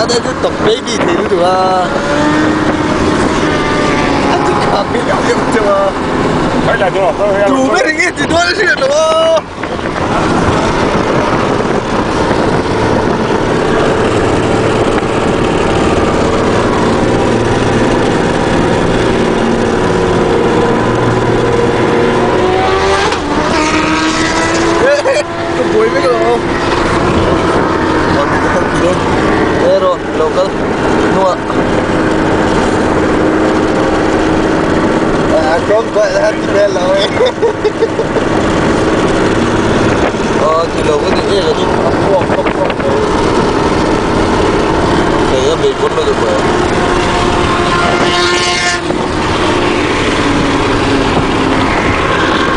te chu tawp baby thei lutuk a a ti khak hi deuh deuh chauh a tu ber nge ti dawn a hriat loh a. Ka buai vek lo. Ero local hnua. A kawng kuah la ti vel lo e. Aw ti lo ka ni e ka ni a phuak khawp khawp mai. Kei a bei pawn lo deuh mai.